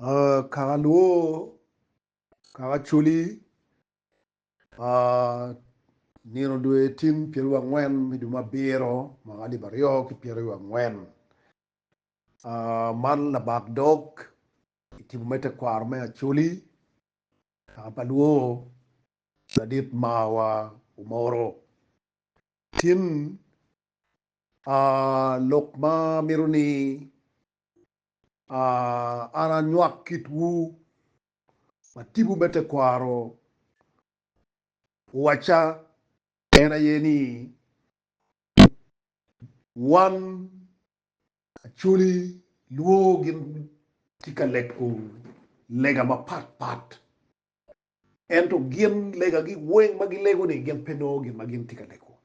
Kaka Luo, kaka Acholi, nino dwe tin pyeraryo angwen me dwe me abiro mwaka alip aryo ki pyeraryo angwen. Man labak dog i tipo me tekwaro me Acholi, kaka pa Luo, ladit marwa Omoro. Tin lok ma amito ni an anywak kitwu ma tipo me tekwaro owacca en aye ni wan Acholi lwor gin tye ka lego lega mapat pat ento gin legagi weng ma gilego-ni gin pe nongo gin ma gin tye ka lego.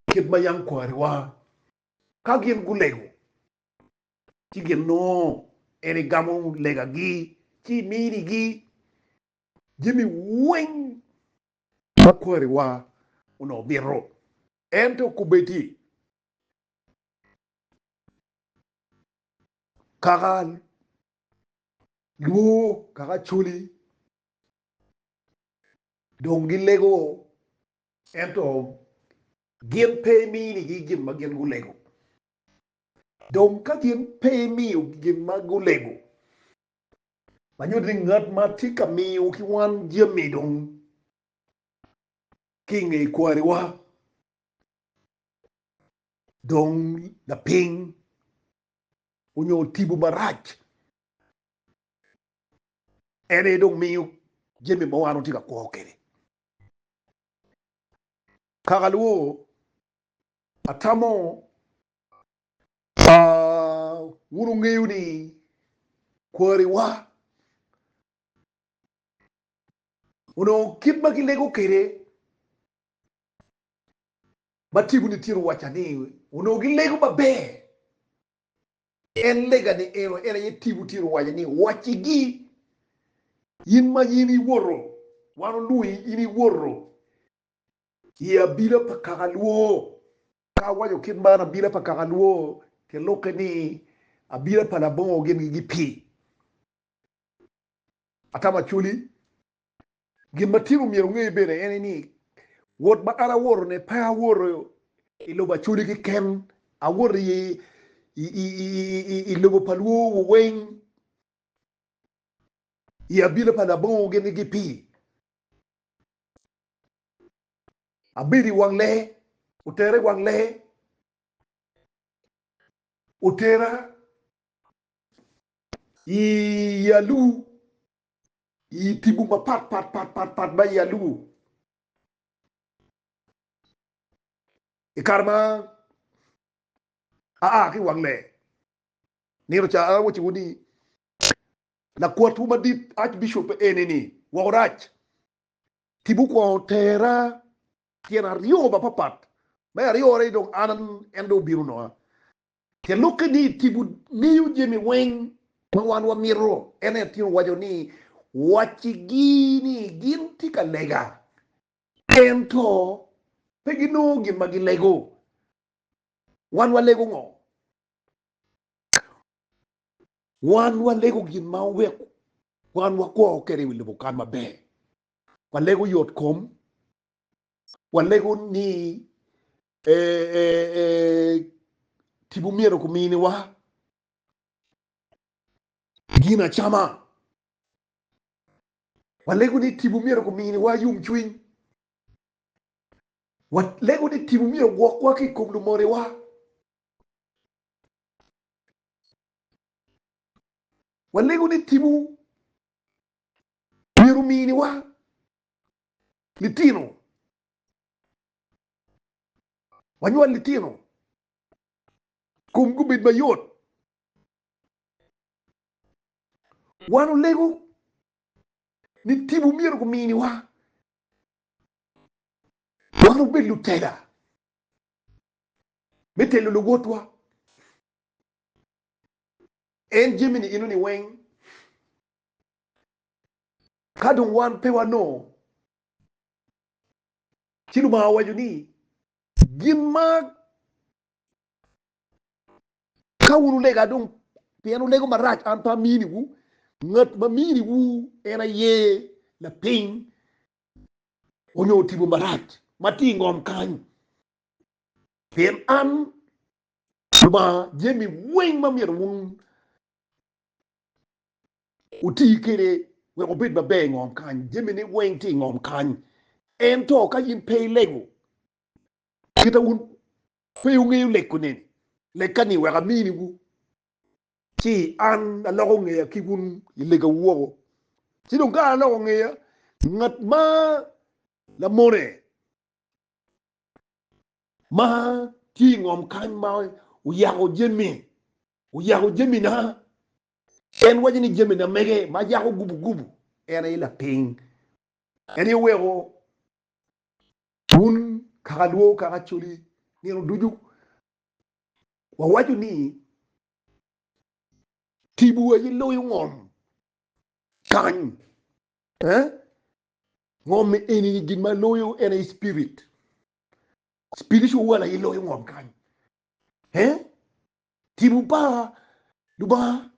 Kit ma yam kwariwa ka gin gulego ci gin nongo en egamo legagi ci eminigi jami weng ma kwariwa onongo mito. Ento kombeddi kaka lwor kaka Acholi dong gilego ento gin pe iminigi gin ma gin gulego. Dong ka gin pe imiyo gin ma gulego, ma nyuto ni ngat ma tye ka miyo ki wan jami dong ki i nge kwariwa dong lapiny onyo tipo marac en aye dong miyo jami ma wan watye ka kwo kwede. Kaka lwor atamo wun wungeyo ni kwariwa onongo kit ma gilego kwede ma tipo-ni tye owacca ni onongo gilego maber. En lega-ni eno en aye tipo tye owaco ni, Waccigi, in ma in iwoto, wan olwongi in iwoto i abila pa kaka lwor. Ka awaco kit man, abila pa kaka lwor, tyen lokke ni abila pa labongo gin gi pi. Atamo Acholi, gin ma tye myero wunge bene en aye ni, wot ma an awoto-ni pe awoto i lobo Acholi keken, awoto i lobo pa lwor weng, i abila pa labongo gin ki pii. Abedo i wang lee, otera i wang lee, otera i alur, i tipo mapat pat pat pat pat ma i alur. I kare ma aa ki i wang lee, nino ca awacciwu ni lakwatwu madit Archbishop eni-ni woko rac. Tipo kwongo tera tyen aryo mapapat, me aryore dong an en dong obino nonga. Tyen lokke ni tipo ngeyo jami weng ma wan wamito. En aye tye owaco ni, Waccigi ni gin tye ka lega, ento pe ginongo gin ma gilego. Wan walego ngo? Wan walego gin ma weko wan wakwo kwede i wi lobo kan maber. Walego yot kom, walego ni tipo myero guminiwa gin acama, walego ni tipo myero guminiwa yomcwiny, walego ni tipo myero ogwokwa ki i kom lumonewa. Walego ni tipo myero ominiwa litino. Wanywal litino, komgi obed mayot. Wan olego ni tipo myero guminiwa wan obed lutela me telo luwotwa. En jami-ni eno-ni weng ka dong wan pe wanongo Ci Lubanga owaco ni, Gin ma ka wun wulega dong. Pien wulego marac, an pe aminiwu. Ngat ma miniwu en aye lapiny onyo tipo marac ma tye i ngom kany. Pien an Lubanga, jami weng ma myero wun wuti kwede wek wubed maber i ngom kany, jamine weng tye i ngom kany. Ento ka in pe ilego, kita wun pe wungeyo lego neni, legka-ni wek aminiwu, ci an aloko ngeya ki wun i legawu woko. Ci dong ka aloko ngeya, ngat ma lamone ma tye i ngom kany ma oyako jami, oyako jamina, en waco ni jamina mege ma yako gubugubu, en aye lapiny. En aye oweko wun kaka lwo kaka Acholi nino ducu wawaco ni tipo aye loyo ngom kany. Eh? Ngom eni gin ma loyo en aye spirit. Spiritual world aye loyo ngom kany. Eh? Tipo pa Lubanga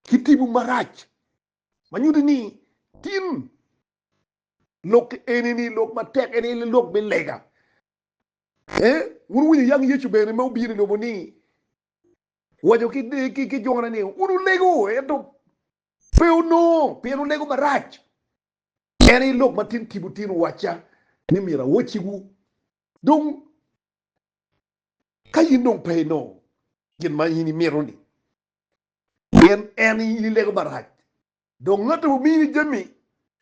ki tipo marac ma nyuto ni tin lok eni ni lok matek en aye lok me lega. Eh? Wun wuwinyo yang Yecu bene ma obino i lobo ni waco ki, ki, ki jone ni wun wulego ento pe wunongo pien wulego marac. En aye lok ma tin tipo tin owacca ni myero awacciwu. Dong ka in dong pe inongo gin ma in imito-ni, pien en in ilego marac, dong ngat ma omini jami,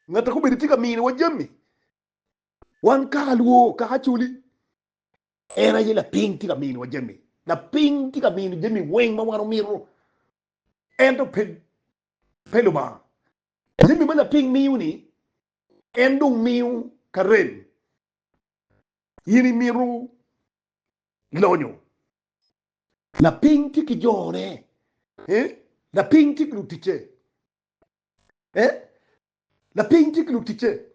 ngat ma kobedo tye ka miniwa jami, wan kaka lwor, kaka Acholi, en aye lapiny tye ka miniwa jami. Lapiny tye ka mino jami weng ma wan omito, ento pe, pe Lubanga. Jami ma lapiny miyo-ni, en dong miyo ka rem. In imito lonyo. Lapiny tye ki jone. Eh? Lapiny tye ki luticce. Eh? Lapiny tye ki luticce.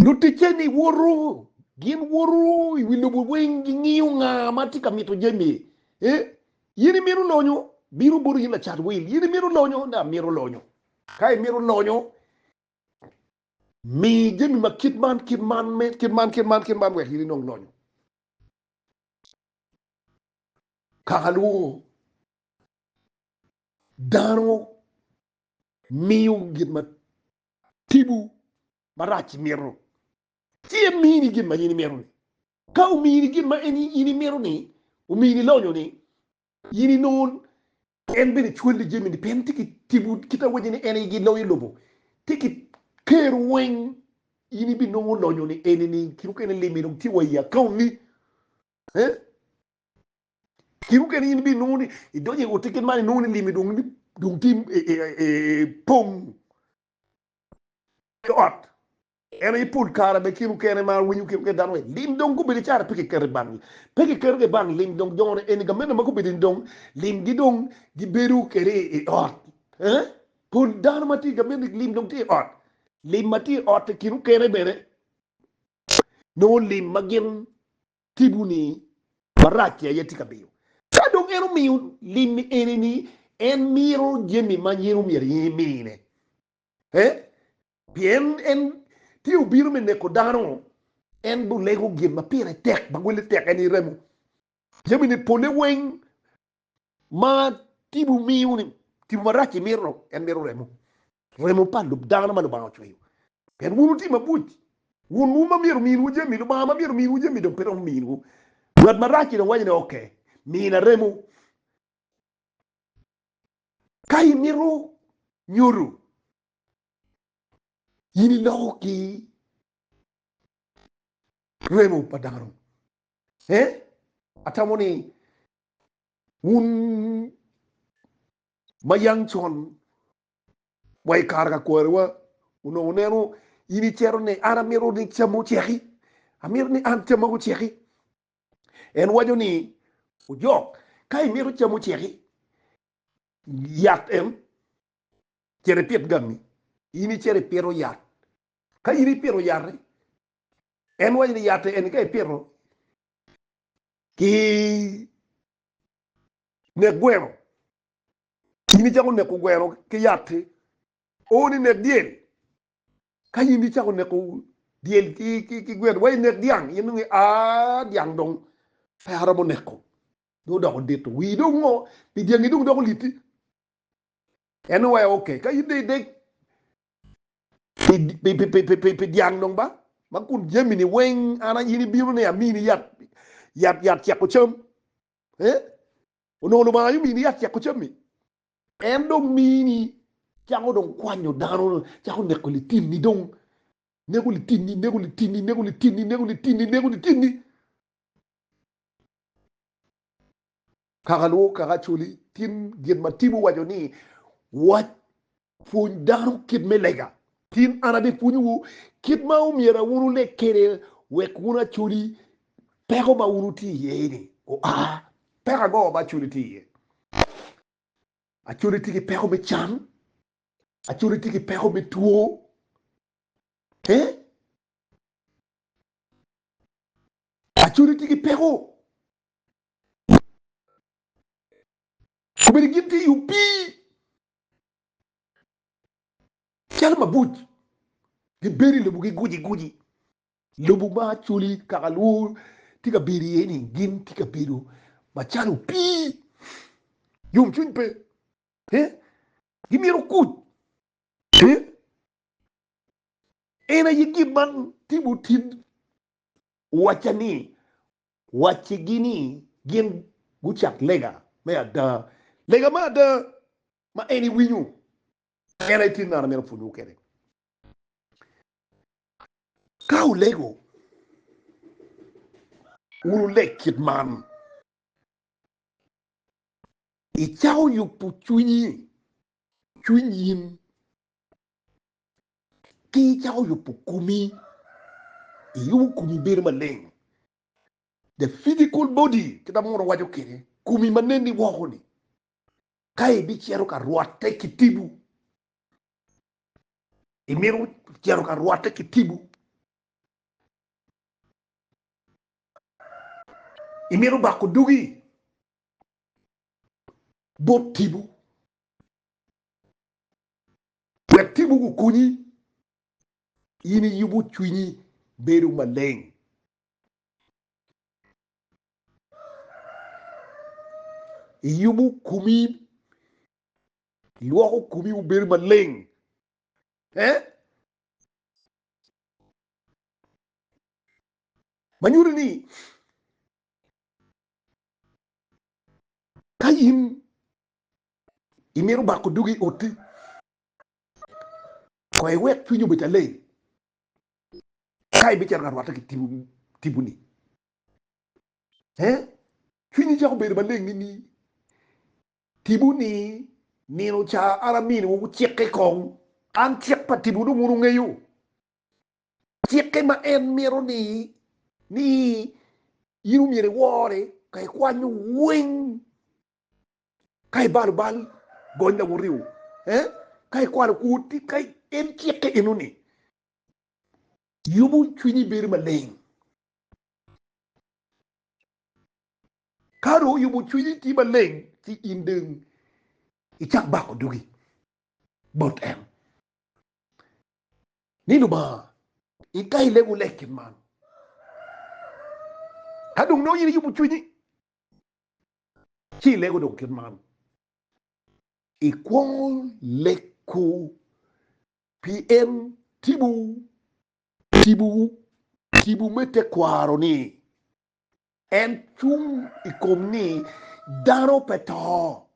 Luticce-ni woto, gin woto i wi lobo weng gingiyo nga ma tye ka mito jami. Eh? In imito lonyo, bino boti in lacat wil. In imito lonyo, ni amito lonyo. Ka imito lonyo, mi jami ma kit man, kit man, kit man, kit man, kit man wek in inong lonyo. Kaka lwongo dano miyo gin ma tipo marac mito, ci en mini gin ma in imito-ni. Ka omini gin ma en in imito-ni, omini lonyo-ni, in inongo en bene cwali jami-ni pien tye ki tipo kit awaci ni en aye giloyo lobo, tye ki kero weng in ibinongo lonyo-ni eni-ni kit mukene limi dong tye wa i akaunni. Eh? Kit mukene in ibinongo ni idonyo i otti kit man inongo ni limi dong dong tye pong i ot. En aye pol kare me kit mukene ma awinyo kit mukene dano waco lim dong gubedo caro pe kiketo i bank. Pe kiketo i bank lim dong jone eni gamente ma gubedo ni dong limgi dong gibedo kwede i ot. Eh? Pol dano ma tye i gamente lim dong tye i ot. Lim ma tye i ot i kit mukene bene nongo lim ma gin tipo-ni marac-ci aye tye ka miyo. Ka dong en omiyo lim-mi eni-ni, en mito jami ma in omyero in imine. Eh? Pien en tye obino me neko dano, en bulego gin ma pire tek, ma wele tek en remo. Jami-ni pole weng ma tipo miyo-ni, tipo marac-ci mito, en mito remo. Remo pa dano ma Lubanga ocweyo. Pien wun wutye mabuc, wunwu ma myero ominwu jami, Lubanga ma myero ominwu jami dong pe romo miniwu. Ngat marac-ci dong waco ni, Ok, mina remo. Ka imito nyodo, in iloko ki remo pa dano. Eh? Atamo ni wun ma yang con wa i kare ka kwariwa onongo neno in icito ni an amito ni cam oceki, amito ni an camma oceki. En waco ni ojok ka imito cam oceki yat en cit ipit gangi in icito ipito yat ka in ipito yat-ti en waco ni yat-ti eni ka ipito ki. Nek gweno. In icako neko gweno ki yat-ti, o ni nek dyel. Ka in icako neko dyel ki gweno, wa inek dyang, in dong ia dyang dong pe aromo neko. Dong odoko dit, wii dong ngo, pi dyangi dong doko liti. En owaco ok, ka in dong idek pi dyang dong ba, ma kun jami-ni weng an in ibino ni amini yat, yat, yat ceko cam. Eh? Onongo Lubanga aye omini yat ceko cammi. En dong mini cako dong kwanyo dano, cako neko litinni dong, neko litinni, neko litinni, neko litinni, neko litinni, neko litinni. Kaka lwo, kaka acoli, tin gin ma Tim owaco ni, Wac, pwony dano kit me lega. Tin an abipwonyowu kit ma omyero wun wuleg kwede wek wun acoli peko ma wun wutye iye-ni oa. Peko ango ma acoli tye iye? Acoli tye ki peko me can, acoli tye ki peko me two, eh? Acoli tye ki peko. Obedo gin tye i opii calo mabuc, gibedo i lobogi gujiguji. Lobo ma Acholi kaka lwor tye ka bedo iye-ni gin tye ka bedo macalo opii. Yomcwiny pe. Gimito kuc. En aye gin ma timo tin wacca ni Waccigi ni gin gucak lega me ada. Lega me ada ma en iwinyo, en aye tin ngat amito pwonyowu kwede. Ka wulego, wun wuleg kit man, Icako yubo cwinyi, cwiny in, ki icako yubo komi, iyubo komi bedo maleng. The physical body, kit ma muno waco kwede, komi ma neni woko-ni, ka ibicito ka rwatte ki tipo, imito cito ka rwatte ki tipo, imito bako dogi bot tipo, wek tipo gukonyi, in iyubo cwinyi bedo maleng. Iyubo komi, ilwoko komi obedo maleng. Eh? Ma nyuto ni ka in imito bako dogi i otti, kong iwek cwinyi obed aleng. Ka ibicito ka rwatte ki tipo-ni, cwinyi cako bedo maleng nining? Tipo-ni nino ca an aminiwu cikke kong, an cik pa tipo dong wun wungeyo, cikke ma en mito ni ni in omyero iwore ka ikwanyo weng. Ka ibalo bal, gony lawoti-wu, ka ikwalo kwo, ka en cikke eno-ni, yubo cwinyi bedo maleng. Ka dong oyubo cwinyi tye maleng, ci in dong icak bako dogi bot en ni, Lubanga, ka ilego lek kit man, ka dong nongo in iyubo cwinyi, Ci ilego dong kit man, ikwongo leko pi en tipo, tipo, tipo me tekwaro ni en cung i kom ni dano pe to.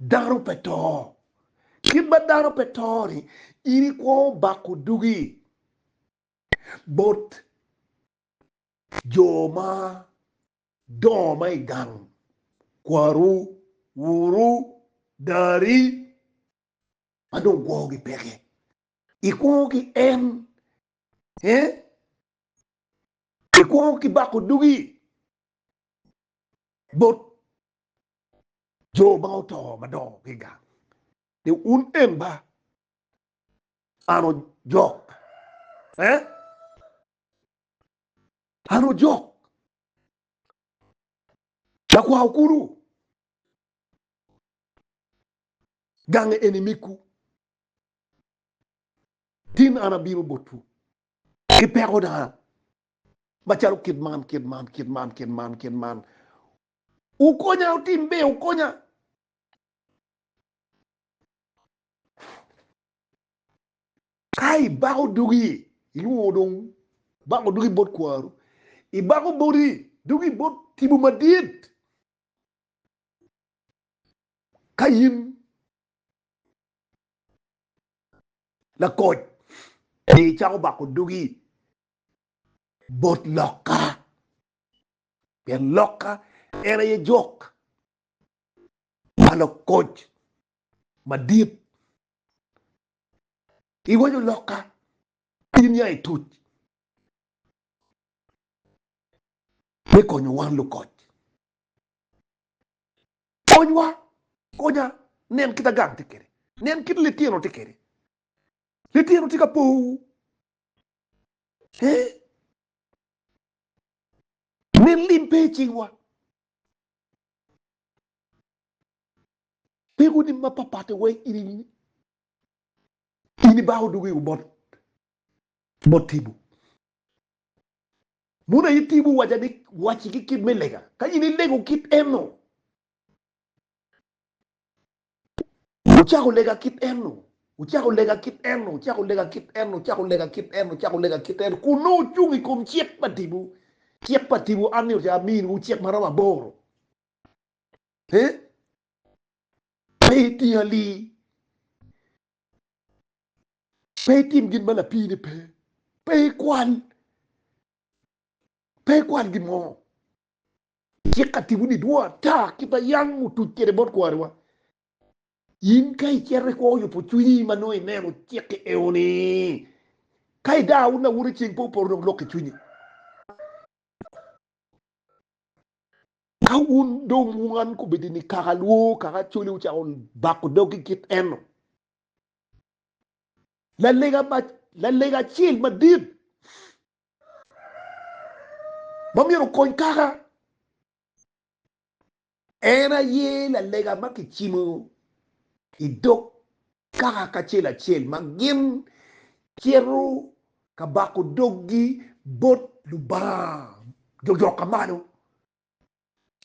Dano pe to. Kit ma dano pe to-ni, in ikwongo bako dogi bot jo ma Dongo ma i gang, kwaru, wuru, dari, ma dong gwokogi peke. Ikwongo ki en, eh? Ikwongo ki bako dugi bot jo ma oto madongo ki i gang. Ni wun en ba, an ojok, eh? An ojok. Lakwao kulu. Gange eni migwu. Tin an abino botwu ki pekona macalo kit man, kit man, kit man, kit man, kit man. Wukonya, wutim ber, wukonya. Ka ibako dogi, ilwongo dong bako dogi bot kwaru, ibako boti dogi bot tipo madit. Ka in lakoc ni icako bako dogi bot lokka, pien lokka en aye jok pa lakoc madit. Iwaco lokka, in ya ituc me konyo wan lukoc. Konywa, konya, nen kit a gang tye kwede, nen kit litino tye kwede. Litino tye ka po eh? Nen lim pe i cingwa. Pekoni mapatpat weng in in ibako dugi bot bot tipo. Mono aye tipo waca ni waci ki kit me lega. Ka in ilego kit eno, ocako lega kit eno, ocako lega kit eno, ocako lega kit eno, ocako lega kit eno, ocako lega kit eno, kun nongo ocung i kom cik pa tipo. Cik pa tipo an ni oca aminiwu cik ma romo aboro. Eh? Pe iting alii. Pe itim gin ma lapiini pe. Pe ikwal. Pe ikwal gin mo. Cik atimo ni dwong ata kit ma yam otuc kwede bot kwariwa. In ka icito ikwo yubo cwinyi ma nongo ineno cik-ki eo-ni, ka idaa wun awote ceng pe opoto dong lok ki cwinyi. Ka wun dong wan kobedo ni kaka lwor kaka Acholi ocako bako dog ki kit eno, lalega ma lalega acel madit ma myero okony kaka en aye lalega ma kicimo i dog kaka kacel acel ma gin cito ka bako doggi bot Lubanga jojok ka malo,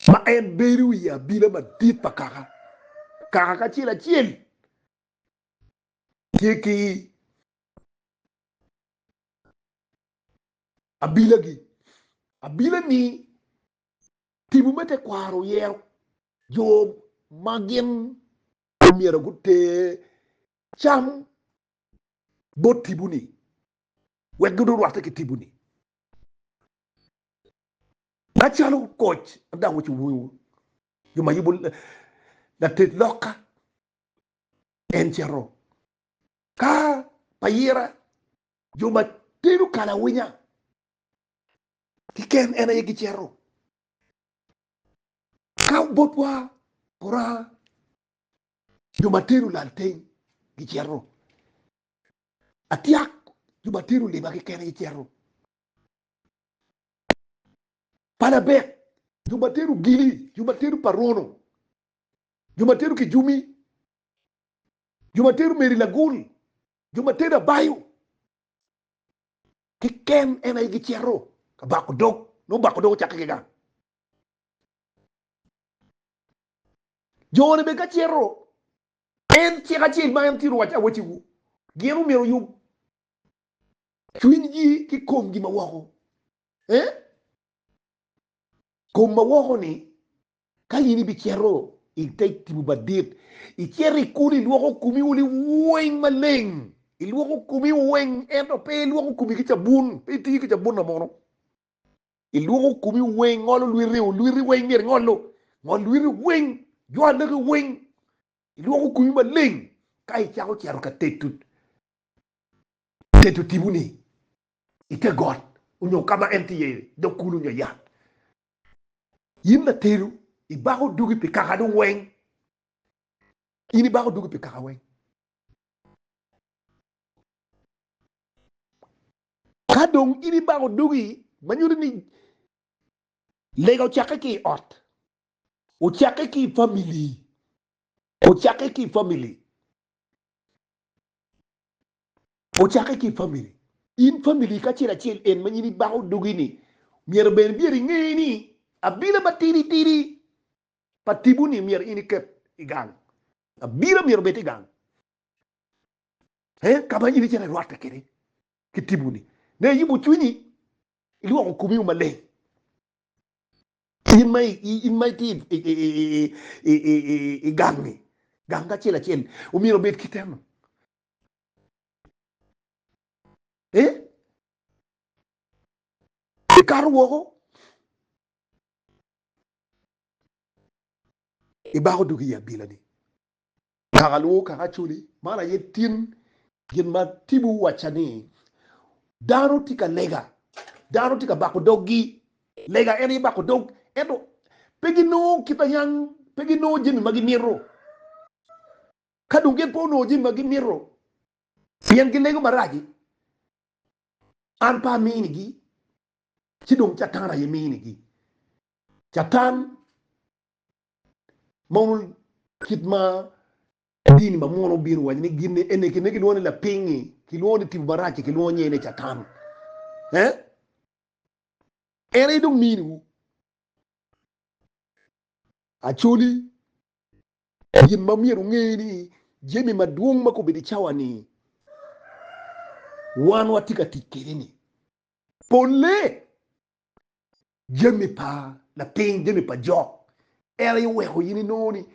ma en bedo i abila madit pa kaka. Kaka kacel acel tye ki abilagi. Abila-ni tipo me tekwaro oyero jo ma gin omyero guter cam bot tipo-ni wek gin orwatte ki tipo-ni. Macalo koc, adam waco wiwu, jo ma yubo lated lokka en cito ka payira, jo ma tedo kalawinya keken en aye gicito ka botwa pora jo ma tedo lalteng gicito atyak jo ma tedo liba keken aye cito palabek jo ma tedo gili jo ma tedo parono jo ma tedo kijumi jo ma tedo meri lagul jo ma tedo abayo keken en aye gicito ka bako dog nongo bako dog ocakke ki gang Jo-ni bene ka cito, en cik acel ma en tye waco awacciwu, gin omyero oyub cwinygi ki komgi ma woko. Eh? Kom ma woko-ni, ka in ibicito i te tipo madit, icito i kulu ilwoko komi wuli weng maleng, ilwoko komi weng, ento pe ilwoko komi ki cabun, pe itiyo ki cabun amono. Ilwoko komi weng, ngolo lwiti, lwiti weng myero ingolo, ngol lwiti weng, jwa laki weng, ilwoko komi maleng ka icako cito ka tedo tedo tiponi i te got onyo ka ma en tye iye, dog kulu nyo yat. In latedo, ibako dogi pi kaka dong weng, in ibako dogi pi kaka weng. Ka dong in ibako dogi, ma nyuto ni lega ocakke ki i ot, ocakke ki i famili, ocakke ki i famili. Ocakke ki i famili. In famili kacel acel en ma in ibako dogi ni myero bene myero inge ni abila matidi tidi pa tipo ni myero in iket i gang. Abila myero obed i gang. Eh, ka ma in icito irwatte kwede ki tipo ni. Ne iyubo cwinyi, ilwoko komi maleng. In ma in ma itye i gang-ngi, gang acel acel omyero obed kit eno. Eh? Ikato woko, ibako dogi i abilani. Kaka lwongo kaka Acholi, man aye tin gin ma Tipo wacca ni dano tye ka lega, dano tye ka bako doggi, lega en aye bako dog, ento pe ginongo kit ayang, pe ginongo jami ma gimito. Ka dong gin pe onongo jami ma gimito, pien gilego marac-ci, an pe aminigi, ci dong Catan aye minigi. Catan Mono kit ma dini ma muno obino waco ni gin ene kine kilwongo ni lapiny-ngi, kilwongo ni tipo marac-ci, kilwongo nyinge ni Catan. Eh? En aye dong miniwu. Acholi, gin ma myero wunge ni jami madwong ma kobedo i cawa-ni wan watye ka tic kwede-ni polle Jami pa lapiny, jami pa jok, en aye oweko in inongo ni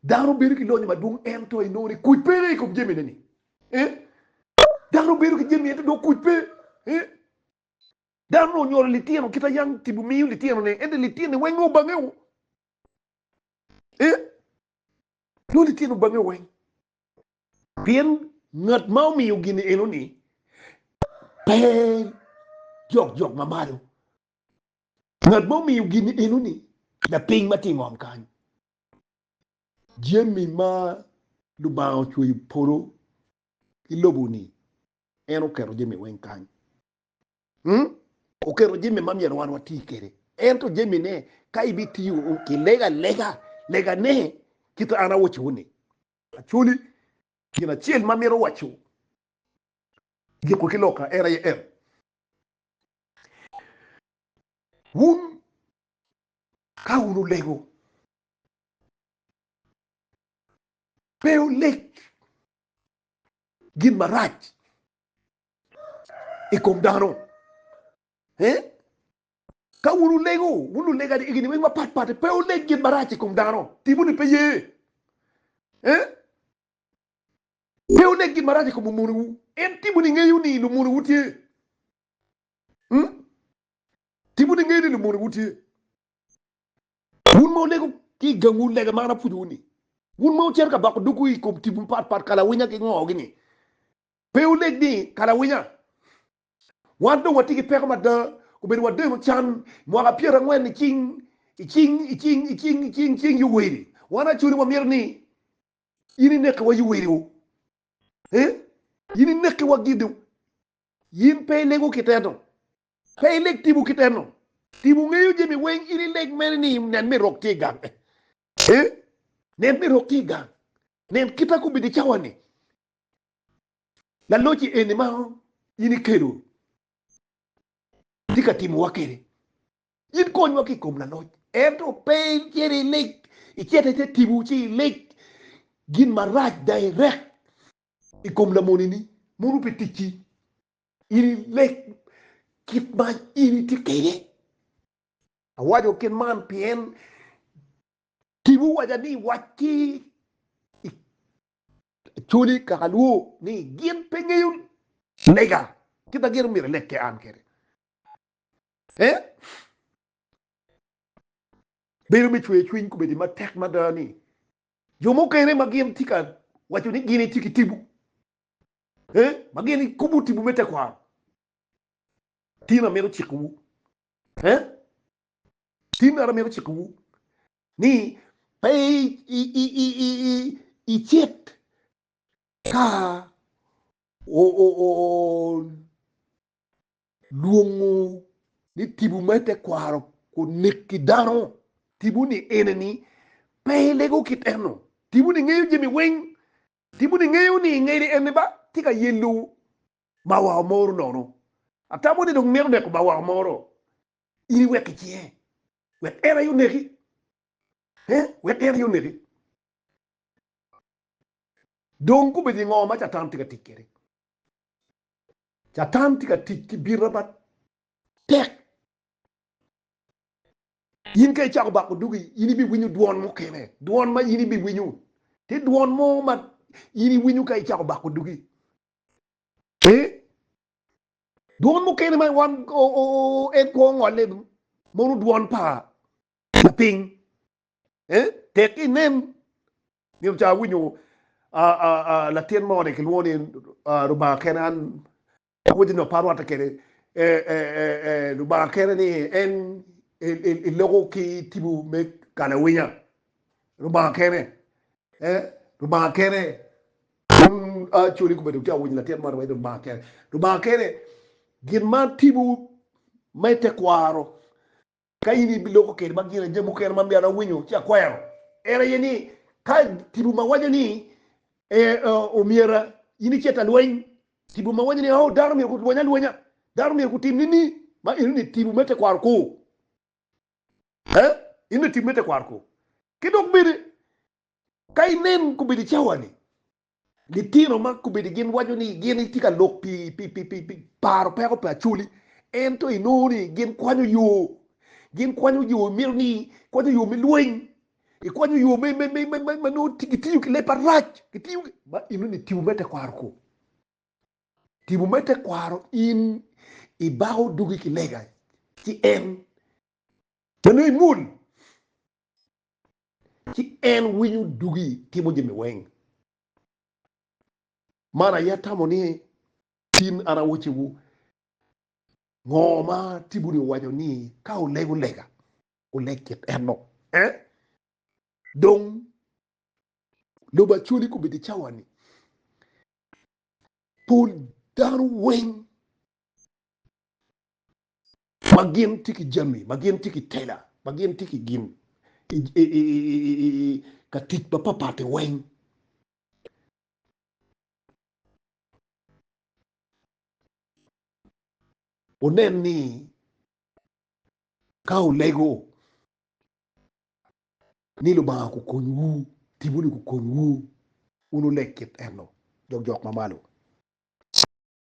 dano bedo ki lonyo madwong ento inongo ni kuc peke i kom jamine ni. Eh? Dano bedo ki jami ento dong kuc pe. Eh? Dano onongo onywalo litino kita yang tipo miyo litino ne ento litino weng nongo obange o. Eh? Nongo litino obange weng. Pien ngat ma omiyo gin eno-ni pe jokjok ma malo, ngat ma omiyo gin eno-ni lapiny ma tye i ngom kany. Jami ma Lubanga ocweyo polo ki lobo-ni, en oketo jami weng kany. Oketo jami ma myero wan wati kwede. Ento jamine ka ibitiyo ki lega alega, legane kit an awacciwu-ni. Acholi, gin acel ma amito waco giko ki lokka en aye en, Wun ka wun wulego, pe wuleg gin marac i kom dano. Ka wun wulego, wun lulega gin weng mapatpat, pe wuleg gin marac i kom dano. Timoni pe ye. Pe wuleg gin marac i kom omonewu. En timoni ngeyo ni lumonewu tye. Hmm? Timoni ngeyo ni lumonewu tye. Wun ma wulego ki i gangwu lega ma an apwonyowu-ni, wun ma wucito ka bako dogwu i kom tipo mapatpat kalawinya ki ngogi-ni, pe wuleg ni kalawinya. Wan dong watye ki peko mada, obedo wadeno can mwaka pyerangwen i cing, i cing, i cing, i cing, i cing, cing Yoweri. Wan Acholi wamito ni in inekkiwa Yoweri o. Eh? In inekkiwa gidi. In pe ilego kit eno. Pe ileg tipo kit eno. Tipo ngeyo jami weng, in ileg mere ni nen me rok tye i gang. Eh? Nen me rok tye i gang. Nen kita kobedo i cawa ni. Laloci eni ma in ikelo tye ka timowa kwede. In konywa ki i kom laloc, ento pe icit ileg, icit i te tipo ci ileg gin marac direct i kom lamonini, mono pe ticci. In ileg kit ma in itye kwede. Awaco kit man pien tipo waca ni wac ki Acholi kaka lwor ni gin pe ngeyo lega kit ma gin omyero eleg ki an kwede. Eh? Bedo me cwer cwiny kobedi matek mada ni jo mukene ma gin tye ka waco ni gin itye ki tipo, eh? ma gin ikubo tipo me tekwaro. Tin amito cikowu. Eh? Tin amito cikowu ni pe icit ka lwongo ni tipo me tekwaro oneki dano. Tipo-ni ene-ni pe ilego kit eno. Tipo-ni ngeyo jami weng. Tipo-ni ngeyo ni ngeri eni ba tye ka yelo. Mawa omoro nono. Atamo ni dong mito neko mawa omoro. In iwek ki cinge. Wek en aye oneki. Eh, wek en aye oneki. Dong gubedo ngo ma Catan tye ka tic kwede? Catan tye ka tic ki bita matek. In ka icako bako dugi, in ibiwinyo dwon mukene, dwon ma in ibiwinyo. Tye dwon mo ma in iwinyo ka icako bako dugi. Eh? Dwon mukene ma wan en kwo ngolle mono dwon pa lapiny. Eh? Tek inen nino ca awinyo latin mo ni kilwongo ni Rubanga kene an Awaco ni pe arwatte kwede. Lubanga kene ni en eloko ki tipo me kalawinya. Lubanga kene. Lubanga kene. Wun Acholi gubedo tye ka winyo latin moni waco ni Lubanga kene. Lubanga kene gin ma tipo me tekwaro Ka in ibiloko kede ma gin jami mukene ma myero awinyo ci akwero, en aye ni, ka tipo ma waco ni omyera in icit alweny, tipo ma waco ni oh dano myero gulweny alwenya, dano myero gutim nini, ma eno ni tipo me tekwaro ku. Eh, eno ni tipo me tekwaro ku. Ki dok bene, ka inen kobedo i cawa-ni, Litino ma kobedo gin waco ni gin gitye ka lok pi paro peko pa Acholi ento inongo ni gin kwanyo yo, gin kwanyo yo mito ni kwanyo yo me lweny, ikwanyo yo me ma nongo gitiyo ki leb marac, gitiyo ma inongo ni tipo me tekwaro ko. Tipo me tekwaro in ibako dogi ki lega ci en ma nongo imwol ci en winyo dugi timo jami weng. Man aye atamo ni tin an awacciwu ngo ma tipo-ni owaco ni ka wulego lega, wuleg kit eno. Eh? Dong lobo Acholi kobedo i cawa-ni, pol dano weng ma gin tye ki jami, ma gin tye ki tela, ma gin tye ki gin ka tic mapatpat-ti weng. Wunen ni ka wulego ni Lubanga gukonywu, tipo-ni gukonywu, wun wuleg kit eno, jokjok ma malo.